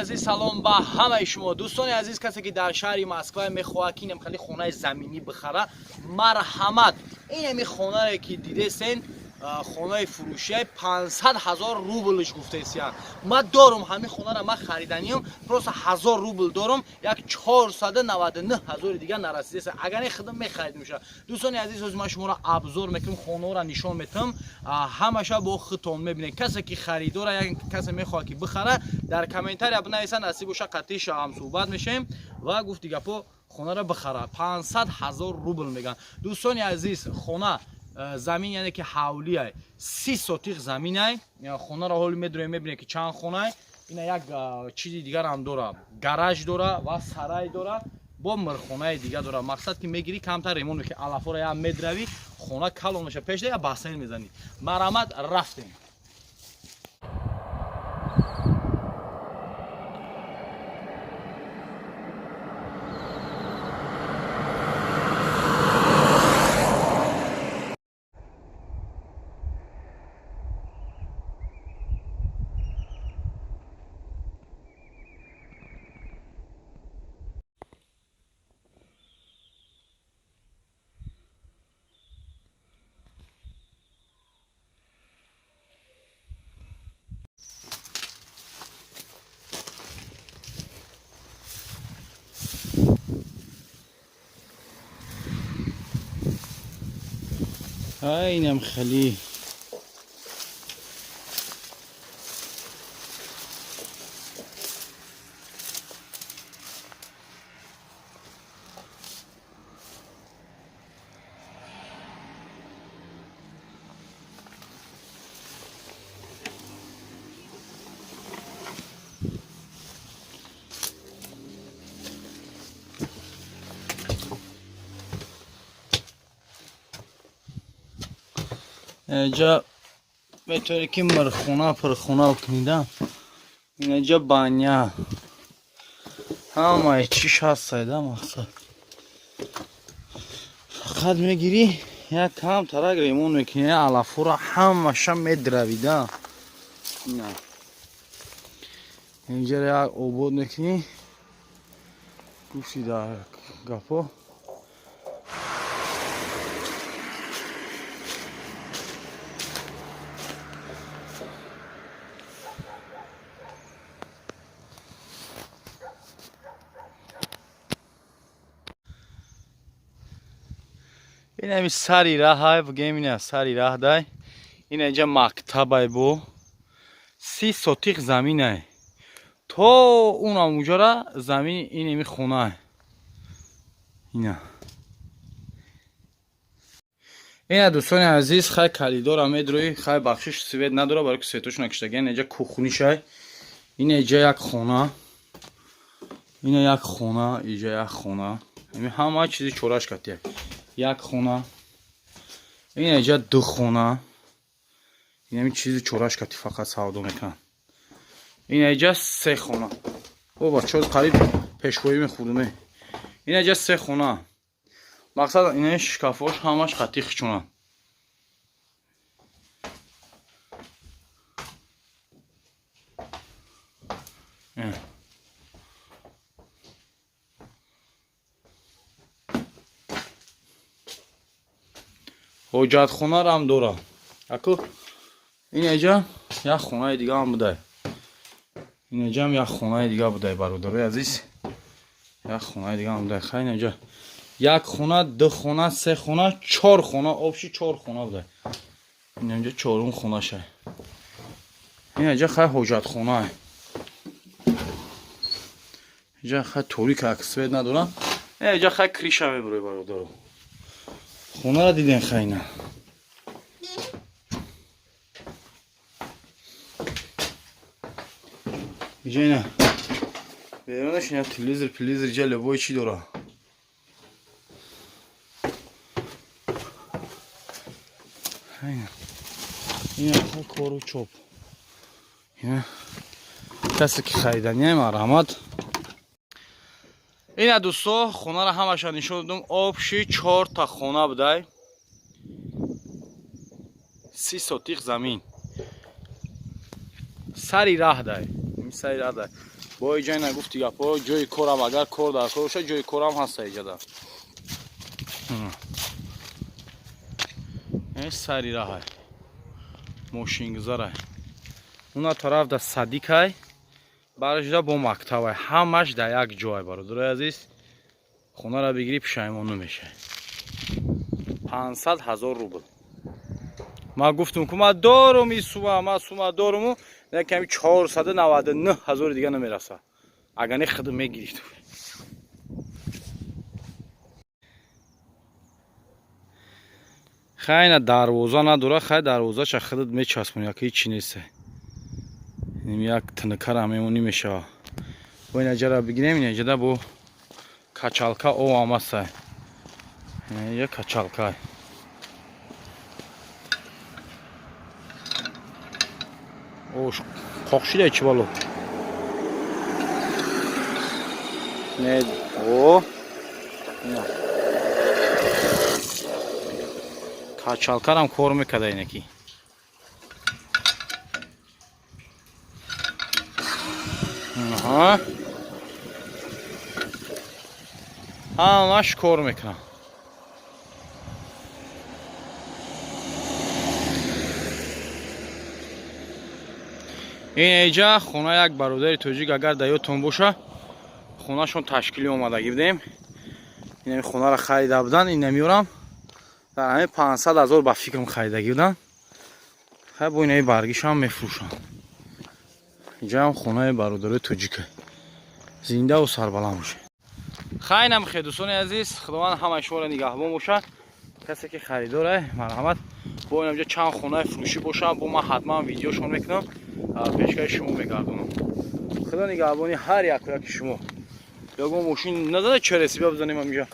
Азиз, салом ба ҳамаи шумо. Дӯстони азиз, касе ки дар шаҳри Москва мехоҳад, ки инам хеле хонаи заминӣ бихара, марҳамат. Инами хонае ки дидесен, хонаи фурӯшияи 500 ҳазор рублш гуфтесиян. Ман дорум ҳамин хонара, ман хариданиям, просто 1000 рубл дорум, як 499 ҳазори дигар нарасидеса. Агар не, худам мехарид меша. Дӯстони азиз, ҳозир ман шуморо обзор мекунам, хонаро нишон метам, ҳамаша бо худтон мебинед. Касе ки харидора, як касе мехоҳад ки бихара, дар комментария бинависа, насиб боша, қатъиша ҳамсӯҳбат мешавем. Ва гуфти гапо, хонара бихара, 500 ҳазор рубл меган. Дӯстони азиз, хона замин, яъне ки ҳавлиай, 30 сотих заминай. Хонаро ҳоли медроем, мебинем, ки чанд хонай. Ина як чизи дигарам дора, гараж дора ва сарай дора, бо мирхонаи дига дора. Мақсад ки мегирӣ, камтар ремонт мекунӣ, алафора я медравӣ, хона калон меша, пешда я бассейн мезанӣ. Марҳамат, рафтем. Инам хеле инҷа метавонӣ ки мирхона, пирхона кунида. Инҷа баня, ҳамаи чиш ҳастайда. Мақсад, фақат мегирӣ, як кам тарак ремонт мекунӣ, алафура ҳамаша медравида. Инҷара як обод мекунӣ. Гуфти дар гапо. Инами сари раҳай, бигем, ина сари раҳ дай. Ина инҷа мактабай, бо 30 сотих заминай. То унам уҷара замини инеми хонай. Ина, ина, дӯстони азиз, хай, калидора медрои. Хай, бахшиш, свет надора, барои ки светошона киштагиан. Инҷа кухнишай. Ина иҷа як хона, ина як хона, иҷа як хона. Ами ҳама чизи чораш катия. Як хона, ина иҷа ду хона. Инами чизи чораш кати фақат савдо мекунанд. Ина иҷа се хона. О, бачаҳо, қариб пешвоӣ мехӯрдуме. Ина иҷа се хона. Мақсад, ина шкафош ҳамаш қатӣ хичонанд. Ҳоҷатхонарам дора. Аку инеҷа як хонаи дига ҳам будай. Инеҷам як хонаи дига будай, бародарои азиз, як хонаи дига ҳам будай. Хай, инеҷа як хона, ду хона, се хона, чор хона, общий чор хона будай. Инеҷа чорум хонашай. Инеҷа хай ҳоҷатхонае. Инҷа хай торик, ак свет надорам. Инеҷа хай крыша мебурой, бародаро. Хонара диден. Хайна иҷа, ина берунаш, ина телевизор, пелевизор, иҷа любой чӣ дора. Ина, ина кору чоп. Ина касе ки хариданиай, марҳамат. Ина, дӯсто, хонара ҳамаша нишон додум. Общий чорта хона будай, 30 сотих замин, сари раҳ дай, сари раҳ дай. Бо иҷа ина гуфти гапо, ҷои корам, агар кор дар кор боша, ҷои корам ҳаста иҷада. Сари раҳай, мошингузарай. Уна тараф да садикай, барашда бо мактабай, ҳамаш дар як ҷой. Бародарои азиз, хонара бигирӣ, пушаймон намешавӣ. 500 000 рубл. Ман гуфтум, ку ман дорум и сума, ман сума доруму ками 499 ҳазори дига намераса. Агар не, худ мегирифт. Хайна, дарвоза надора. Хай, дарвозаша худат мечаспонӣ, як ҳечи нест. Як тинакара мемонӣ, мешава. Бо инаҷара бигирем, инаҷада бо качалка ов аста, я качалка. Ош қоқшида, чи бало не? О, качалкарам кор мекарда инаки. Аҳа, ҳамаш кор мекунам. Ин эҷа хона як бародари тоҷик, агар дар ёдтон боша, хонашон ташкилӣ омадагӣ будем. Инами хонаро харида будан, инамиёрам дар ҳамин 500 000 ба фикрам харидагӣ будан. Хай, бо инаи баргишам мефурӯшанд. Инҷаам хонаи бародарои тоҷика. Зиндаву сарбаланд бошед. Хайнам хе, дӯстони азиз, Худованд ҳамаи шуморо нигаҳбон бошад. Касе ки харидора, марҳамат. Бо инамҷа чанд хонаи фурӯшӣ бошад, бо ман ҳатман видеошон мекунам, пешкаши шумо мегардонам. Худо нигаҳбони ҳар яку яки шумо. Ягон мошин назада, чересиба бизанем ҳаминҷа.